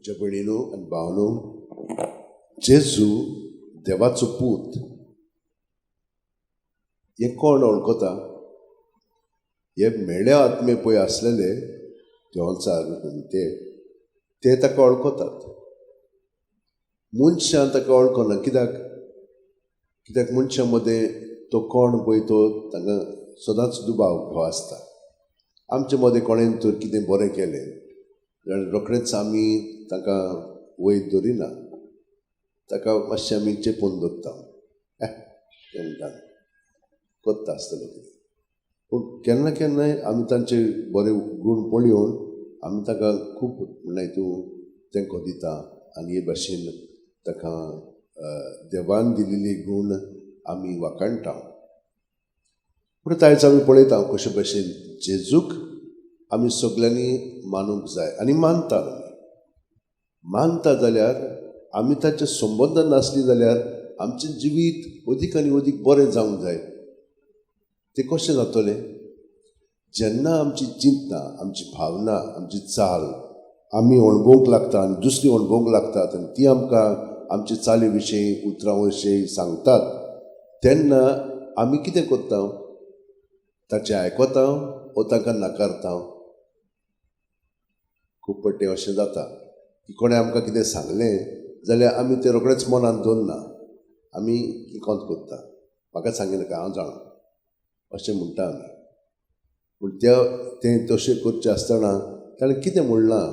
म्हज्या भयणीनो आनी भावनो, जेजू देवाचो पूत हें कोण वळखता? हे मेळ्या आत्मे पळय आसलेले देवचार ते ते ताका वळखतात. मनशां ताका वळखना. कित्याक? कित्याक मनशां मदें तो कोण पळय तो तांकां सदांच दुबाव आसता. आमचे मदें कोणेन तर कितें बरें केलें जाल्यार रोखडेंच आमी ताका वयर धरिना, ताका मातशें आमी चेपून दवरता, तें म्हणटा करता आसतलो कितें. पूण केन्ना केन्नाय आमी तांचे बरे गूण पळोवन आमी ताका खूब म्हणल्यार तूं तेंको दिता आनी हे भाशेन ताका देवान दिल्ले गूण आमी वाखाणटा. पूण आयज आमी पळयता कशे भाशेन जेजूक आमी सगल्यांनी मानूंक जाय आनी मानता. आमी मानता जाल्यार आमी ताच्या संबंदान नासली जाल्यार आमचें जिवीत अदीक आनी अदीक बरें जावंक जाय. तें कशें जातलें? जेन्ना आमची चिंतना, आमची भावना, आमची चाल आमी अणभवूंक लागता आनी दुसरी अणभवूंक लागतात आनी ती आमकां आमचे चाली विशीं, उतरां विशीं सांगतात, तेन्ना आमी कितें करता? ताचें आयकता वो तांकां नाकारता? खूब पट्टे अशें जाता की कोणें आमकां कितें सांगलें जाल्यार आमी तें रोखडेंच मनांत दवरना, आमी किकोंत करता, म्हाका सांगिनाका, हांव जाणा अशें म्हणटा आमी. पूण त्या तें तशें करचें आसतना ताणें कितें म्हणलां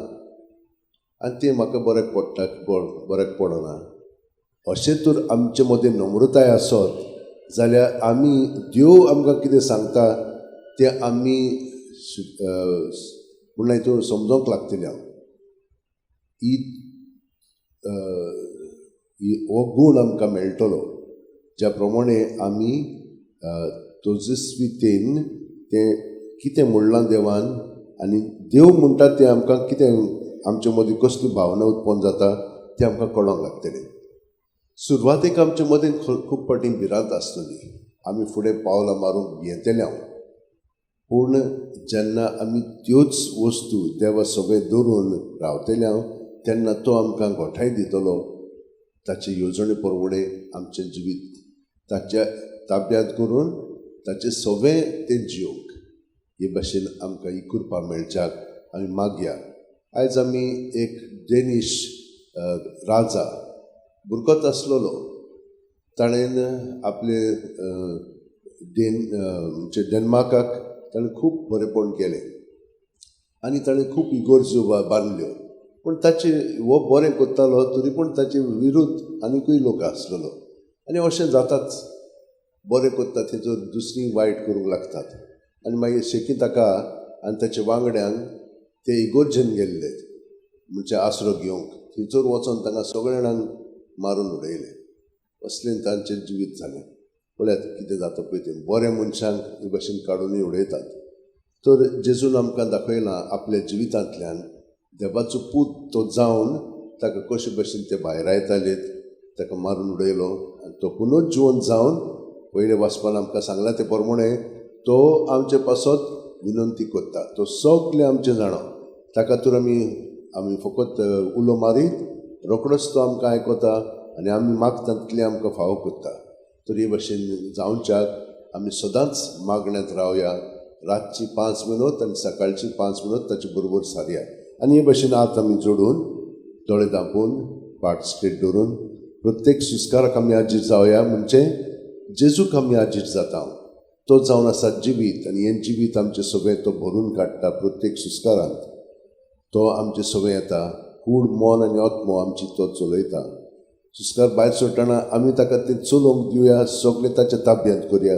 आनी तें म्हाका बऱ्याक पडटा, बऱ्याक पडना अशें तर आमचे मदें नम्रताय आसत जाल्यार आमी देव आमकां कितें सांगता तें आमी म्हणल्यार हितून समजोंक लागतलें. हांव ही हो गूण आमकां मेळटलो ज्या प्रमाणे आमी तेजस्वीतेन तें कितें म्हणलां देवान आनी देव म्हणटा तें आमकां कितें आमचे मदीं कसली भावना उत्पन्न जाता तें आमकां कळोंक लागतलें. सुरवातेक आमचे मदीं खूब फावटी भिरांत आसतली, आमी फुडें पावलां मारूंक भियेतले हांव. पूण जेन्ना आमी त्योच वस्तू देवा सगळें दवरून रावतले हांव तेन्ना तो आमकां गोठाय दितलो. ताचे येवजणे प्रमाणे आमचें जिवीत ताच्या ताब्यांत करून ताचें सगळें तें जियोंक हे भाशेन आमकां ही कृपा मेळच्याक आमी मागया. आयज आमी एक डेनिश राजा भुरगोच आसलेलो, ताणें आपले म्हणजे डेन्मार्काक ताणें खूब बरेपण केलें आनी ताणें खूब इगोर्ज्यो बांदल्यो. पूण ताचे हो बरें करतालो तरी पूण ताचे विरुद्ध आनीकूय लोक आसलेलो आनी अशें जाताच, बरें करता थंयसर दुसरी वायट करूंक लागतात आनी मागीर शेकी ताका आनी ताच्या वांगड्यांक ते इगोर्जेन गेल्ले म्हणजे आसरो घेवंक, थंयसर वचोन तांकां सगळ्या जाणांक मारून उडयलें. असलें तांचें जिवीत जालें. पळयात कितें जाता पळय तें, बऱ्या मनशांक हे भाशेन काडुनूय उडयतात. तर जेजून आमकां दाखयलां आपल्या जिवितांतल्यान देवाचो पूत तो जावन ताका कशे भाशेन ते भायरायताले, ताका मारून उडयलो आनी तो पुनोच जिवन जावन पयले वाचपान आमकां सांगलां ते प्रमाणे तो आमचे पासत विनंती करता. तो सगळें आमचें जाणा, ताका तर आमी आमी फकत उलो मारीत रोखडोच तो आमकां आयकता आनी आमी मागता तितलें आमकां फावो करता. तर हे भाशेन जावच्याक आमी सदांच मागण्यांत रावया, रातची 5 मिनट आनी सकाळची 5 मिनट ताचे बरोबर सारया. आनी हे भाशेन हात आमी जोडून, दोळे धांपून, फाट स्ट्रेट दवरून प्रत्येक सुस्काराक आमी आजीर जावया. म्हणजे जेजूक आमी आजीर जाता, तो जावन आसा जिवीत आनी हें जिवीत आमचें सगळें तो भरून काडटा. प्रत्येक सुस्कारांत तो आमचें सगळें येता, कूड, मन आनी आत्मो आमची तो चलयता. सुस्कार भायर सोडटना आमी ताका तें चलोवंक दिवया, सगळें ताच्या ताब्यांत करुया,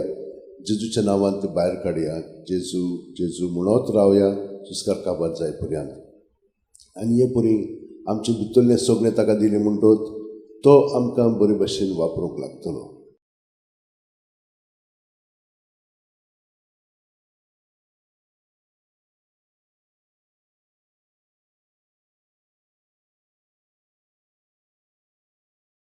जेजूच्या नांवान तें भायर काडया. जेजू जेजू म्हणत रावया सुस्कार काबार जाय पर्यंत. आनी हे परी आमचे भितरलें सगळें ताका दिलें म्हणटच तो आमकां बरे भाशेन वापरूंक लागतलो.